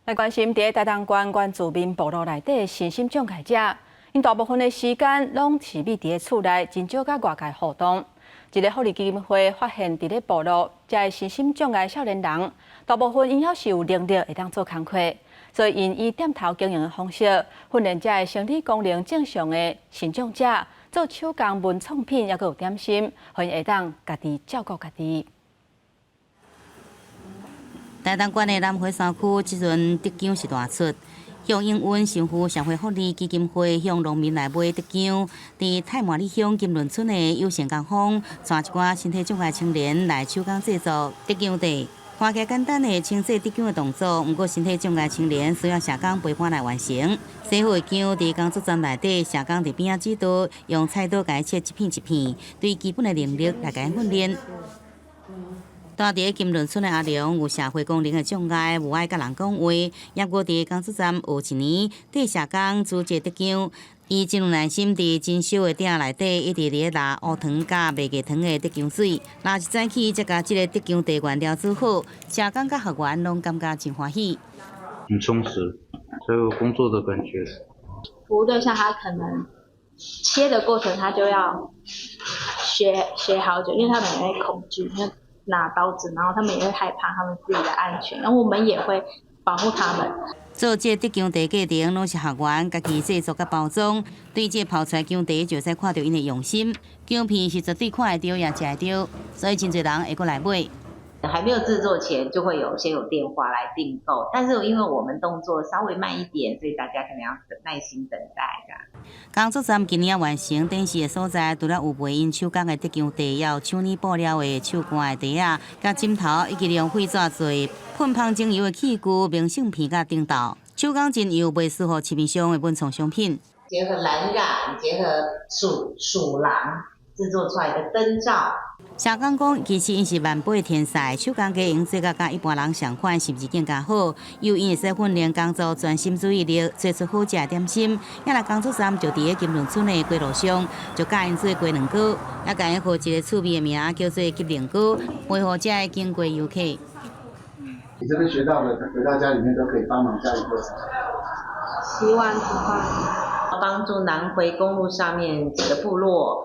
來關心佇台東縣原住民部落內底身心障礙者，𪜶大部分的時間攏是覕佇厝內，真少佮外界互動。一个福利基金會發現佇咧部落，遮的身心障礙少年人，大部分𪜶猶是有能力會當做工課，所以𪜶以店頭經營的方式，訓練遮的生理功能正常的身障者做手工文創品，猶閣有點心，予𪜶會當家己照顧家己。台東縣的南迴山區，這陣竹薑是大出。向永溫神父社會福利基金會向農民來買竹薑，佇太麻里鄉金崙村的友善工坊，帶一寡身體障礙青年來手工製作竹薑茶。看起來簡單的清洗竹薑的動作，毋過身體障礙青年需要社工陪伴來完成。洗好的薑佇工作站內底，社工佇邊仔指導，用菜刀共切一片一片，對基本的能力來共訓練。住佇金崙村的阿良有社會功能的障礙，無愛佮人講話。猶閣佇工作站學一年，綴社工煮這竹薑，伊真有耐心，佇真燒的鼎內底，一直佇咧抐烏糖佮麥芽糖的竹薑水。抐一早起，才共這个竹薑茶原料煮好，社工佮學員攏感覺真歡喜。很充實，才有工作的感覺。服務對象他可能切的過程，他就要學學好久，因為他們也會恐懼。拿刀子，然後他們也會害怕他們自己的安全，然後我們也會保護他們。做這個竹薑茶過程，攏是學員家己製作佮包裝，對這泡出來薑茶，就會使看著𪜶的用心。薑片是絕對看會著，也食會著，所以真濟人會閣來買。還沒有製作前，就會有先有電話來訂購，但是因為我們動作稍微慢一點，所以大家可能要耐心等待。工作站今年完成展示的所在，除了有賣𪜶手工的竹薑茶，也有手捏布料的手汗的袋仔、佮枕頭，以及用廢紙做噴香精油的器具、明信片佮燈罩。手工精油賣適合市面上的文創商品。結合藍染，結合鼠鼠狼製作出來的燈罩。社工講，其實𪜶是萬輩天才，手工藝用做甲佮一般人相款，甚至更加好。又𪜶會使訓練工作專心注意力，做出好食的點心。也來工作站就佇咧金崙村的街路上，就教𪜶做雞卵糕，也共𪜶號一个趣味的名，叫做吉靈糕，賣予遮的經過遊客。你這邊學到的，回到家裡面都可以幫忙家裡做什麼？洗碗、煮飯。幫助南迴公路上面幾個部落，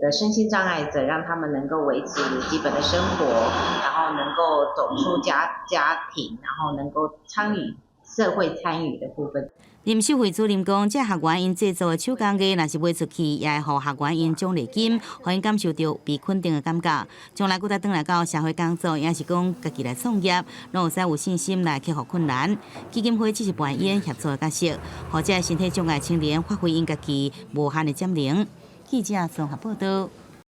的身心障礙者，讓他們能夠維持基本的生活，然後能夠走出家庭，然後能夠參與社會參與的部分。林秀慧主任講，這學員𪜶製作的手工藝，若是賣出去，也會予學員𪜶獎勵金，予𪜶感受著被肯定的感覺。將來閣再轉來到社會工作，抑是講家己來創業，攏會使有信心來克服困難。基金會只是扮演協助的角色，予這身體障礙青年發揮𪜶家己無限的潛能。記者綜合報道。